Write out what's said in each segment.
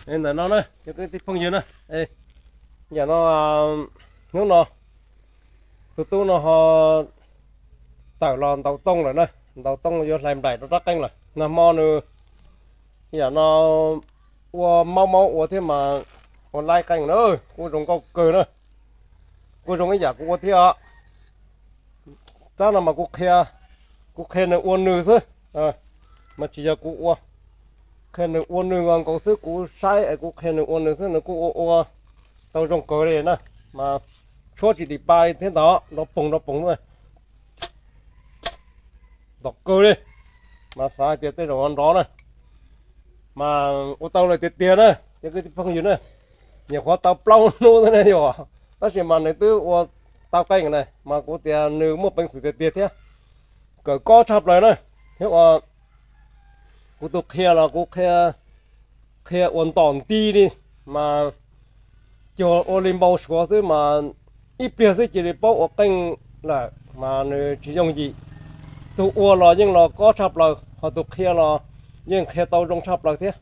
Ntawm no na cov kwv tij phooj ywg na, yam no, hnub no tus tub no ho tawm los ntaus tooj lawm na, ntaus tooj yuav hlais nplaim rau rab qeej lawm. Nag hmo nws yam no ua maub maub ua thiab mas ua laib qeej na, kuj zoo nkauj kawg na, kuj zoo ib yam kuv ua thiab os. Rab no mas kuv qhia, kuv qhia nws ua nws xwb, mas tsis yog kuv ua. Qhia nws ua nws nkaus xwb, kuv saib es kuv qhia nws ua nws xwb, nws kuj ua ua tau zoo kawg li na. Mas tshuab tsis dim pa li thiab ntag, nrov poog nrov poog na, nrov kawg li. Mas xav hais tias tej zaum nrov na, mas ua tau lawm tiag tiag na cov kwv tij phooj ywg na. Nyuam qhuav tau plaub hnub xwb ne yom, tab sis mas nws twb ua tau qeej na, mas kuv tias nws muaj peev xwm tiag tiag thiab, kawm kob tshaj plaws na. Thiab ua kuv tus qhia los kuv qhia ua ntom nti li, mas cuag ua li npau suav xwb mas ib pliag xwb cia li paub ua qeej lawm mas nws tsis yooj yim. Tus ua los yeej los kob tshaj plaws, ho tus qhia los yeej qhia tau zoo tshaj plaws thiab.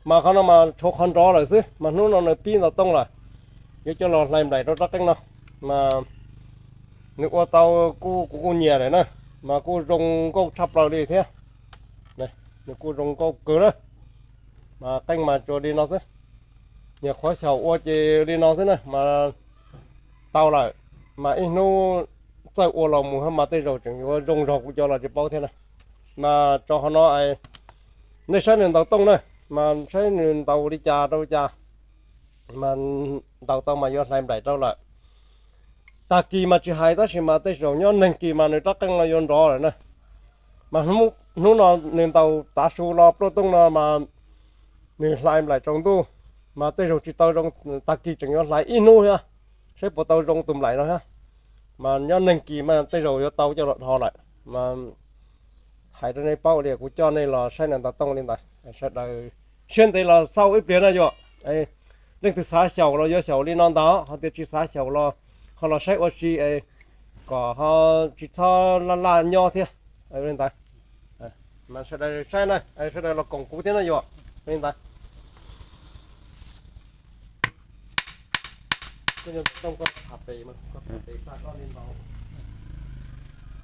Mas qhov no mas tshuav qhov nrov lawm xwb, mas hnub no nws pib ntaus tooj lawm, yuav coj los hlais nplaim rau rab qeej no. Mas nws ua tau kuj, kuv kuj nyiam lawm na, mas kuj zoo nkauj tshaj plaws li thiab. Nws kuj zoo nkauj kawg na, mas qeej mas tsuas li no xwb. Nyuam qhuav xyaum ua ces li no xwb na mas tau lawm, mas ib hnub txawj ua los mus mas tej zaum tseem yuav zoo zog kuv cov los tsis paub thiab na. Mas tso qhov no, nej saib nws ntaus tooj na, mas saib nws ntaus li cas rau li cas, mas ntaus tau mas yuav hlais nplaim rau lawm. Tag kis mas tsis hais tab sis mas tej zaum nyob neeg kis mas nws rab qeej no yuav nrov lawm na. Mas hnub no nws ntaus tav su los pluaj tooj no mas nws hlais nplaim tsaus ntuj, mas tej zaug tsis tau zoo, tag kis tseem yuav hlais ib hnub thiab, saib puas tau zoo tus nplaim no thiab. Mas nyob neeg kis mas tej zaug yuav tau coj los dhos lawm. Mas hais rau nej paub li kuv coj nej los saib nws ntaus tooj li ntawd, sawv daws siab ntev los xauj ib pliag na yom. Leej twg xav xyaum los yuav xyaum li no ntag, ho tias tsis xav xyaum los ho los saib ua si kom ho tsis txhob laj laj nyob thiab li ntawd. Mas sawv daws saib na, sawv daws los koom kuv thiab na yom, li ntawd.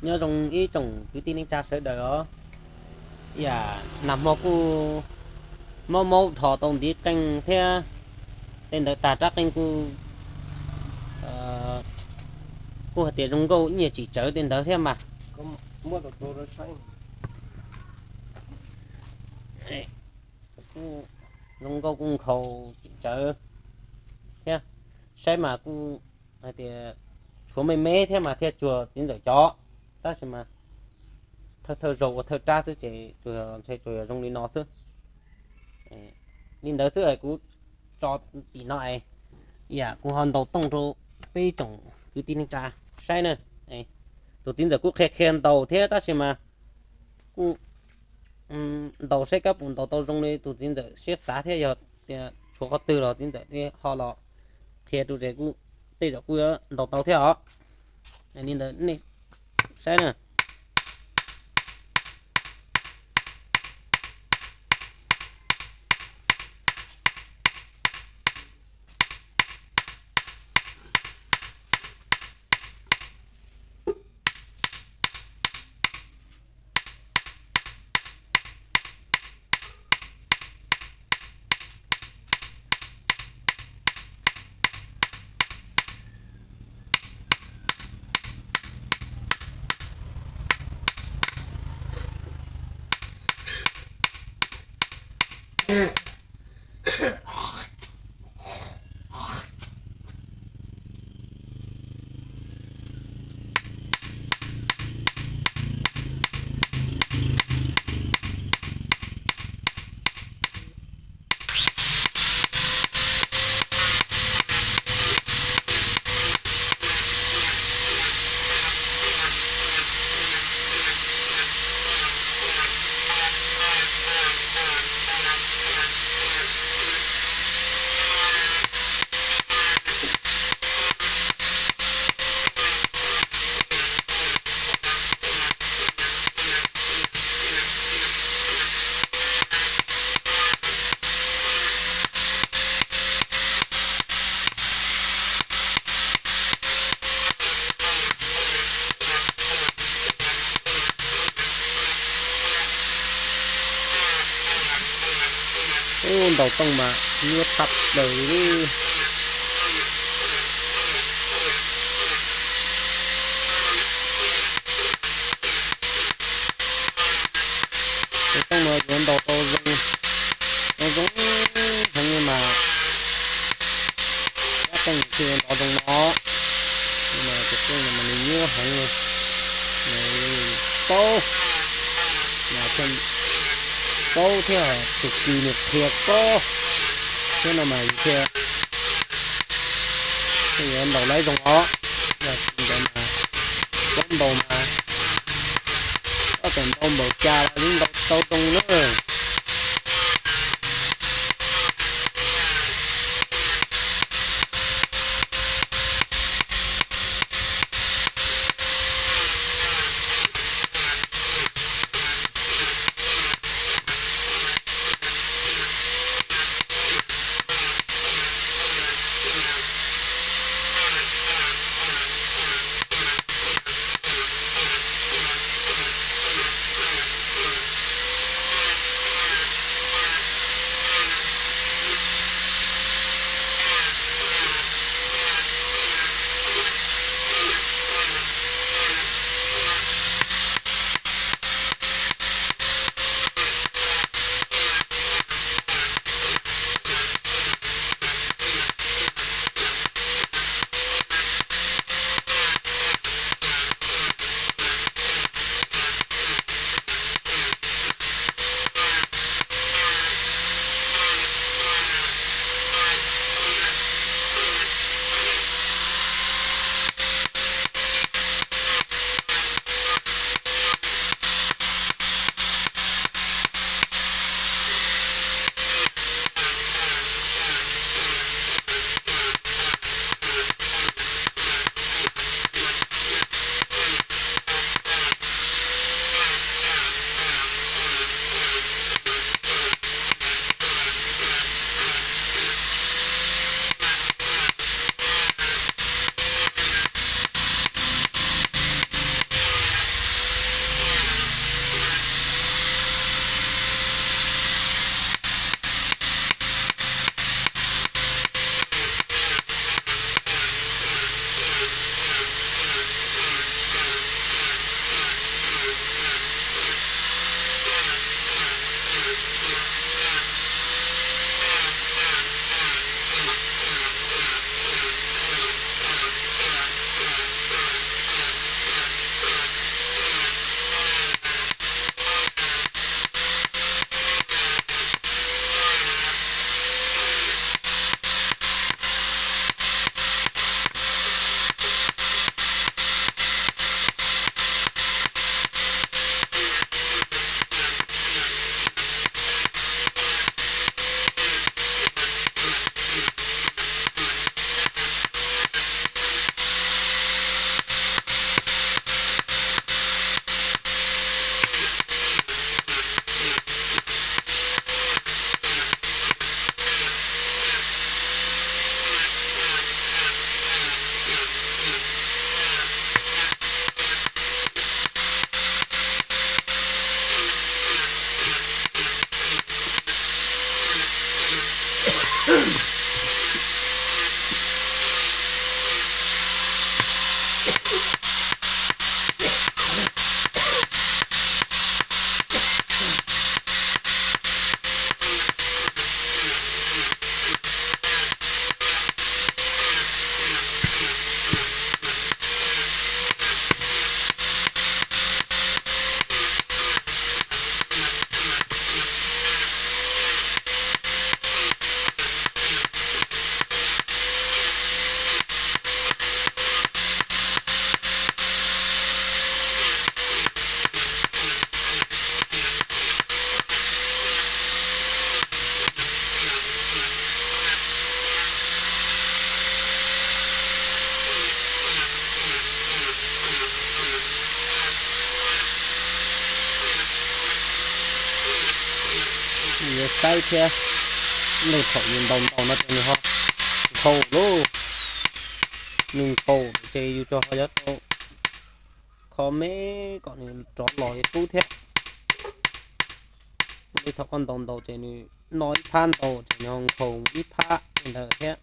Nyob zoo ib tsoom kwv tij neej tsa sawv daws os. Yam nag hmo kuj maub maub dhos tau ntiv qeej thiab, tej ntawd tag rab qeej kuj, kuj hais tias zoo nkauj ib nyuag tsim tsawv tej ntawd thiab mas. Kuj zoo nkauj kuj nkhaus tsim tsawv thiab, saib mas kuj hais tias tshuav me me thiab mas thiaj cuag txiv ntxawm cov, tab sis mas thawj thawj zaug ua thawj rab xwb ces tsuas yog, ntshe tsuas yog zoo li no xwb. Li ntawd xwb es kuv tso tim no es, yam kuv ho ntaus tooj rau peb tsoom kwv tij neej tsa saib na. Tus txiv ntxawm kuj qhia qhia ntaus thiab tab sis mas kuj ntaus saib kab puas ntaus tau zoo li tus txiv ntxawm siab xav thiab, yog tias tshuav qhov twg los txiv ntxawm thiaj ho los qhia rau ces kuj tej zaum kuj yuav ntaus tau thiab os. Li ntawd nej saib na. Ub, ntaus tooj mas nyuaj tshaj plaws li. Tus tooj no yuav ntaus tau zoo, tau zoo heev li mas, tab tooj thiaj nrov zoo no. Tus tooj no mas nws nyuaj heev li, paub, paub thiab, tus kis nws qhia paub thiab no mas yus thiaj, thiaj yuav ntaus laib zoo os. Yog tsis ntawd mas, paub ntaus mas, koj txawm ntaus npaum cas los yeej ntaus tau zoo na. Yuav saib thiab, ntau thaum yus ntaus ntaus no ces nws ho nkhaus lauj. Nws nkhaus ces yus tsuas ho yuav tau kho me kom nws rov los li qub thiab. Tej thaum koj ntaus ntaus ces nws no ib phab ntaus ces nws nkhaus ib phab li ntawd thiab.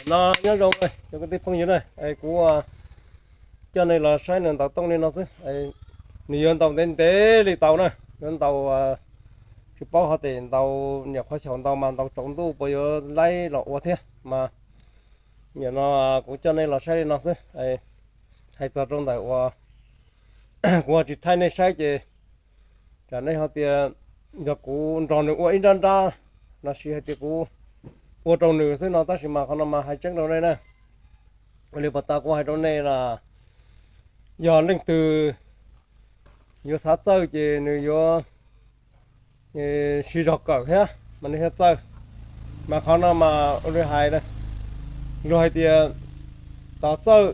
No nyob zoo cov kwv tij phooj ywg na, kuv coj nej los saib nws ntaus tooj li no xwb. Nws yuav ntaus ntev ntev li tau na, yuav ntaus tsis paub hov tes ntaus nyuam qhuav xyaum ntaus mas ntaus tsaus ntuj puas yuav laib los ua thiab mas. Nim no kuv coj nej los saib li no xwb. Hais txog rau ntawm uas kuv tsis thaij nej saib ces tsam nej ho tias yog kuv nrog nws ua ib nrab nrab lossis hais tias kuv ua rau nws xwb no, tab sis mas qhov no mas hais tseeb rau nej na. Ua li pas tas kuv hais rau nej las, yog leej twg yuav xav txawj ces nws yuav siv zog kawm thiab mas nws thiaj txawj. Mas qhov no mas ua li hais, luag hais tias tov txawj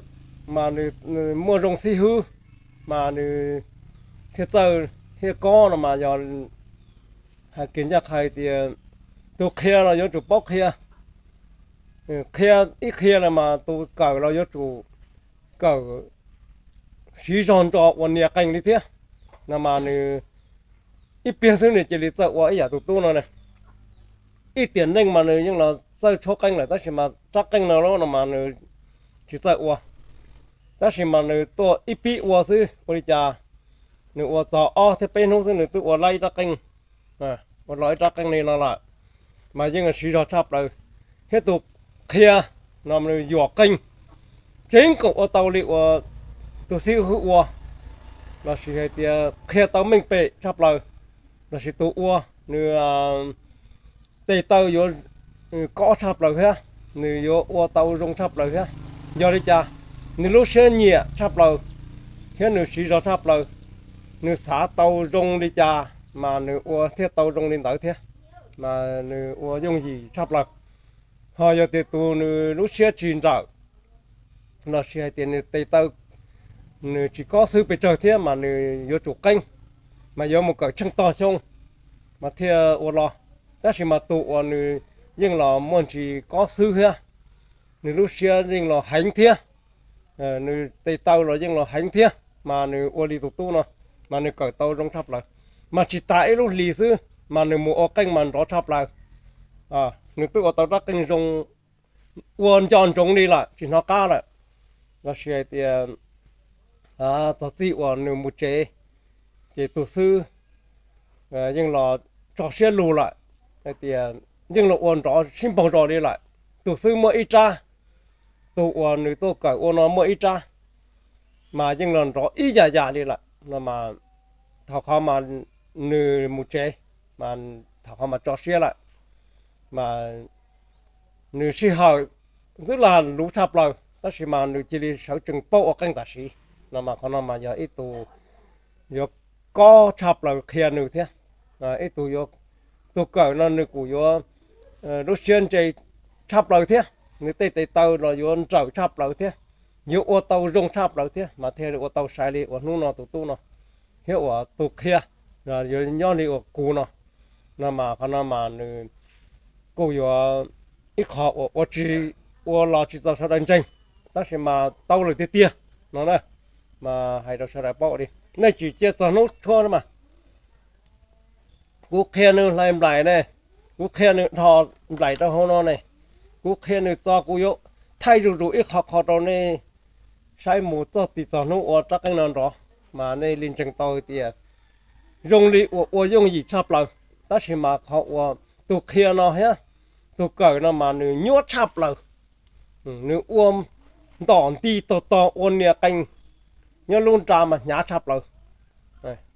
mas nws muaj zoo xib hwb mas nws thiaj txawj thiaj kob no mas yog hais kiag ncaj qha tias tus qhia los yuav tsum paub qhia, qhia ib qhia los mas tus kawm los yuav tsum kawm siv zog nrog ua nias qees li thiab no mas nws ib pliag xwb nws cia li txawj ua ib yam tus tub no na. Ib tiam neej mas nws yeej los txawj tshuab qeej lawm tab sis mas rab qeej no no mas nws tsis txawj ua. Tab sis mas nws tuaj ib pib ua xwb ua li cas nws ua txog ob thiab peb hnub xwb nws twb ua laib ib rab qeej, ua los ib rab qeej li no lawm. Mas yeej siv zog tshaj plaws, thiab tus qhia no nws yuam qeej, ceev kom ua tau li uas tus xib hwb ua, lossis hais tias qhia tau meej pem tshaj plaws, lossis tus ua nws tes taw yuav kob tshaj plaws thiab. nws yuav ua tau zoo tshaj plaws thiab. Yog li cas? Nws lub siab nyiam tshaj plaws thiab nws siv zog tshaj plaws. Nws xav tau zoo li cas mas nws ua thiaj tau zoo li ntawd thiab, mas nws ua yooj yim tshaj plaws. Ho yog tias tus nws lub siab tsis nrawm, los sis hais tias nws tes taw nws tsis kob xwb pes tsawg thiab mas nws yuav tsum qeeb, mas yuav mus kawm tsheej tog xyoo mas thiaj ua los. Tab sis mas tus uas nws yeej los muaj ntsis kob xwb thiab, nws lub siab yeej los heev thiab, nws tes taw los yeej los heev thiab, mas nws ua li tus tub no, mas nws kawm tau zoo tshaj plaws. Mas tsis tas ib lub hlis xwb mas nws mus ua qeej mas nrov tshaj plaws. Nws twb ua tau rab qeej zoo, ua nco ntsoov li lawm tsis hnov qab lawm. Los sis hais tias txog txij uas nws mus tsev, ces tus xwb yeej los tso siab lug lawm, hais tias yeej los ua nrov sib npaug zos li lawm. Tus xwb muaj ib rab, tus uas nws tuaj kawm ua no muaj ib rab, mas yeej los nrov ib yam yam li lawm no mas thaum qhov mas nws mus tsev, mas thaum qhov mas tso siab lawm, mas nws sij hawm twb lag luv tshaj plaws tab sis mas nws cia li sawv tsees paub ua qeej tam sim no mas qhov no mas yog ib tug yuav kob tshaj plaws qhia nws thiab. Ib tug yuav, tus kawm no nws kuj yuav lub siab ntse tshaj plaws thiab, nws tej tes taw los yuav nrawm tshaj plaws thiab, yuav ua tau zoo tshaj plaws thiab mas thiaj li ua tau sai li uas hnub no tus tub no thiab uas tus qhia yuav nyob li uas kuv no. No mas qhov no mas nws kuj yuav ib qho uas ua tsis, ua los tsis txaus sawv daws ntseeg, tab sis mas tau lawm tiag tiag no na, mas hais rau sawv daws paub li. Nej tsis cia txog hnub tshuab mas kuv qhia nws hlais nplaim ne, kuv qhia nws dhos nplaim rau hauv no ne, kuv qhia nws txog, kuv yuav thaij zuj zus ib qho qho rau nej saib mus txog tim txog hnub ua rab qeej no nrov, mas nej li ntseeg tau hais tias zoo li uas ua yooj yim tshaj plaws. Tab sis mas qhov uas tus qhia no thiab tus kawm no mas nws nyuaj tshaj plaws. Nws ua ntom nti tog tog ua nias qees nyob lub nra mas hnyav tshaj plaws,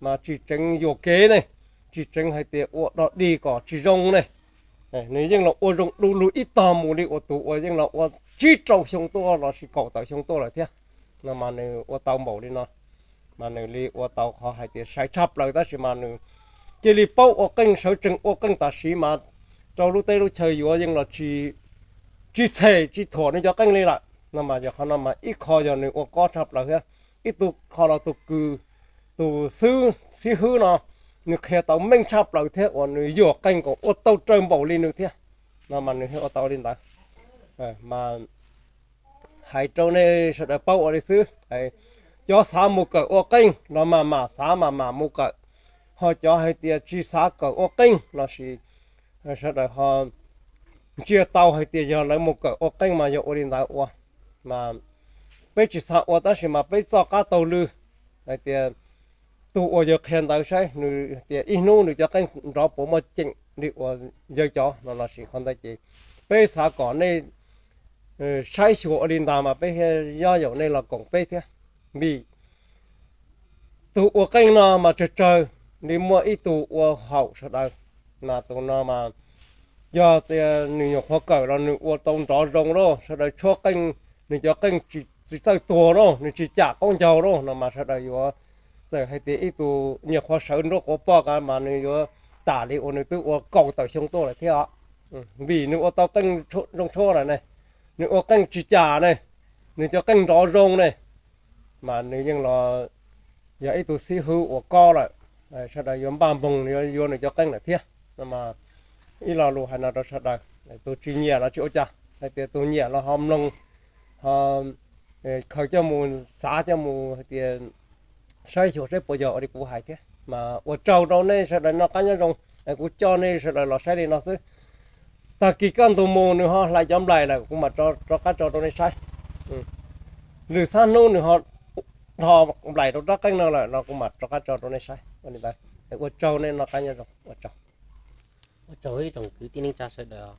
mas tsis tseev yuam kev ne, tsis tseev hais tias ua dog dig kom tsis zoo ne. Nws yeej los ua zoo du lug ib tog mus li uas tus uas yeej los ua tsib rau xyoo tuaj los sis kaum tawm xyoo tuaj lawm thiab. No mas nws ua tau npaum li no, mas nws li ua tau qhov hais tias sai tshaj plaws tab sis mas nws cia li paub ua qeej, sawv tsees ua qeej tam sim mas rau lub teb lub chaw yuav yeej los tsis txhem tsis thuam nws cov qeej li lawm. No mas yog qhov no mas ib qho yog nws ua kob tshaj plaws thiab. Ib tug qho los tus kws, tus xib hwb no, nws qhia tau meej tshaj plaws thiab uas nws yuam qeej kom ua tau raws npaum li nws thiab. No mas nws thiaj ua tau li ntawd. Mas hais rau nej sawv daws paub ua li xwb. Cov xav mus kawm ua qeej los mas mam xav mas mam mus kawm, ho cov hais tias tsis xav kawm ua qeej los sis sawv daws ho ntsia tau hais tias yog lawv mus kawm ua qeej mas yog ua li ntawd ua. Mas peb tsis xav ua tab sis mas peb txoj qab taug lw hais tias tus uas yawg qhia ntawd saib nws tias ib hnub nws cov qeej nrov puas muaj ceem li uas yawg cov no los sis qhov ntawd ces peb xav kom nej saib xyuas ua li ntawd mas peb thiaj yob yaum nej los koom peb thiab. Vim tus ua qeej no mas tsawg tsawg li muaj ib tug ua haum sawv daws, mas tus no mas yog tias nws nyuam qhuav kawm los nws ua tau nrov zoo lauj, sawv daws tshuab qeej, nws cov qeej tsis txawj tuag lauj, nws tsis cam qaub ncaug lauj no mas sawv daws yuav, txawm hais tias ib tug nyuam qhuav sawv nruab quav poj ka mas nws yuav tam li uas nws twb ua kaum tawm xyoo tuaj lawm thiab os. Vim nws ua tau qeej zoo tshuab lawm ne, nws ua qeej tsis cam ne, nws cov qeej nrov zoo ne, mas nws yeej los yog ib tug xib hwb uas kob lawm. Sawv daws yuav npaj npoog yuav yuav nws cov qeej lawm thiab. Ib lo lus hais no rau sawv daws, tus tsis nyiam los tsis ua cas, hais tias tus nyiam los ho mloog, ho khaws coj mus xav coj mus hais tias saib xyuas saib puas yog ua li kuv hais thiab. Mas ua tsaug rau nej sawv daws noj qab nyob zoo, kuv coj nej sawv daws los saib li no xwb. Tag kis kaj ntug mus nws ho hlais cov nplaim lawm kuv mam rov qab tso rau nej saib. Lwm xab hnub nws ho dhos nplaim rau rab qeej no lawm no kuv mam rov qab tso rau nej saib. Ua li ntawd, ua tsaug nej noj qab nyob zoo, ua tsaug. Ua tsaug ib tsoom kwv tij neej tsa sawv daws.